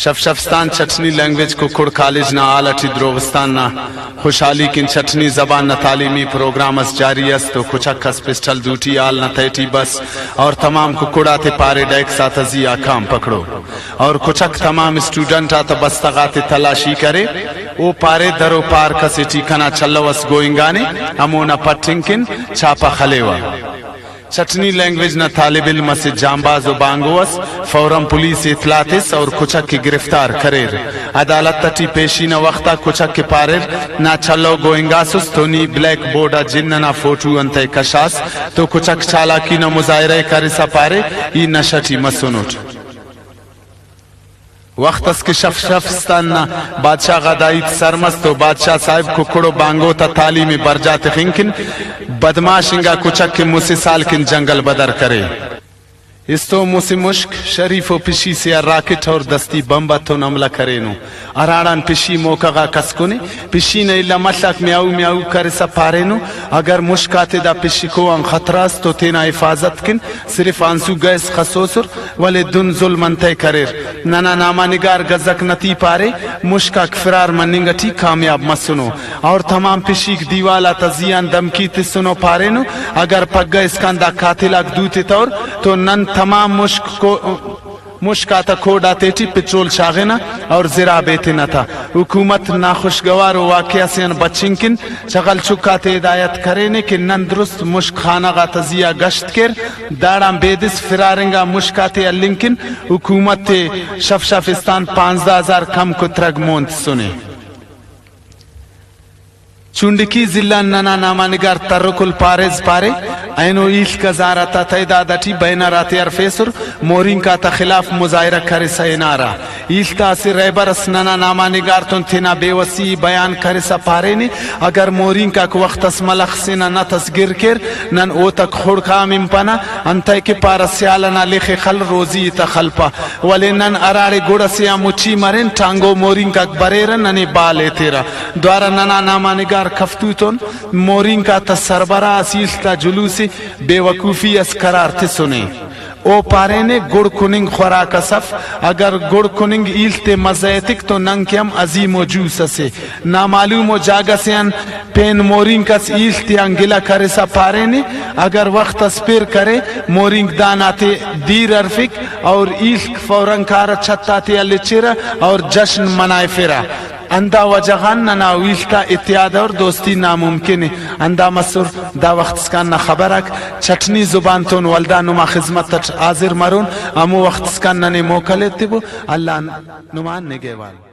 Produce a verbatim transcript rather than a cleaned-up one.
شف شفستان چٹنی لینگویج ککڑ کالج نا ہال اٹی دروغستان نا خوشحالی کن چٹنی زبان نا تعلیمی پروگرام اس جاری ئس تو کچک اس پسٹل دوٹی ہال نا تہٹی بس اور تمام ککڑ آتے پارے ڈیکس آتا زی آ کام پکڑو اور کچک تمام اسٹوڈنٹ آتا بستغ آتے تلاشی کرے۔ او پارے درو پارک اسے ٹی کنا چلو اس گوئنگانے، ہمونا پٹنگ کن چھاپہ خلیوہ۔ چٹنی لینگویج نا طالب علم اسہ جانباز و بانگو ئس، فوراً پولیس ءِ اطلاع تس اور کچک ءِ گرفتار کریر۔ عدالت اٹی پیشی نا وخت آ کچک ءِ پاریر، نا چلو گوئنگاسس تو نی بلیک بورڈ آ جن انا فوٹو انتئے کشاس تو کچک چالاکی نا مظاہرہ ءِ کرسا پارے، ای نشہ ٹی مسنٹ۔ وخت اس کہ شف شفستان نا بادشاہ غا دا ہیت سر مس تو بادشاہ صاحب ککڑ و بانگو تا تعلیم ءِ برجا تخنگ کن بدمعاش انگا کچک ءِ مسہ سال کن جنگل بدر کرے۔ استو مسہ مشک شریف و پشی سے آ راکٹ اور دستی بمب اتون حملہ کرینو، ہراڑان پشی موقع غا کسکنے۔ پشی نا الم اٹ آک میاؤ میاؤ کرسا پارینو، اگر مشک آتے دا پشکو آن خطرہ اس تو تینا حفاظت کن صرف آنسو گیس خسوسر، ولے دن ظلم انتئے کریر؟ ننا نامہ نگار گزک نتی پارے، مشک آک فرار مننگ اٹی کامیاب مسنو اور تمام پشیک دیوال آتا زیان دھمکی تسنو پارینو، اگر پگہ اسکان دا قاتل آک دو تتور تو نن تمام مشک کو-، مشک آتا کوڈ آتیٹی پٹرول شاغنہ اور زراب ایتنہ تا۔ حکومت ناخوشگوار و واقعہ سے آن بچنگ کن چغل چک آتے ہدایت کرینے کہ نن درست مشک خانہ غاتا زی آ گشت کیر، داڑان بیدس فرار انگا مشک آتے ہلنگ کن حکومت ءِ شف شفستان پانزدہ ہزار کم کترگ مون تسنے۔ چنڈکی ضلع ننا نامہ نگار ترکل پاریز پارے، اینو ایلک ہزار آتا تعداد اٹی بینر آتے ہرفیسر، مورینک آتا خلاف مظاہرہ کرسا ہنارہ۔ ایلک تا اسہ رہبر اس ننا نامہ نگار تون تینا بے وسی بیان کرسا پارینے، اگر مورینک آک وخت اس ملخ سے نا نت اس گر کیر، نن اوتک خڑک آ ہنپنہ، انتئے کہ پارہ سیال ئنا لخ ءِ خل روزی ءِ تہ خلپہ، ولے نن ہراڑے گڑ ئسے آ مچی مرین، ٹانگو مورینک آک بریرہ، ننے بال ایتیرہ۔ دوارہ ننا نامہ نگار کفتو تون مورینک آتا سربراہ اس ایلک تا جلوس ءِ بے وقوفی اس قرار تسنے۔ او پارینے، گڑ کننگ خوراک اس اف، اگر گڑ کننگ ایلک تے مزہ ایتک تو ننکہ ہم عظیم و جوس اسے۔ نامعلوم و جاگہ سے آن پین مورینک اس ایلک تیان گلہ کرسا پارینے، اگر وخت اس پِر کرے، مورینک دانا تے دیر ہرفک اور ایلک فوراً کارہ چھت آتے ہلچرہ اور جشن منائفرہ۔ ہندا وجہ غان ننا او ایلک آ اتحاد اور دوستی ناممکن ءِ۔ ہندا مسر، دا وخت اسکان نا خبر آک چٹنی زبان تون ولدا نما خذمت اٹ حاضر مرون۔ ہمو وخت اسکان ننے موکل ایتبو۔ اللہ نما نگہوان۔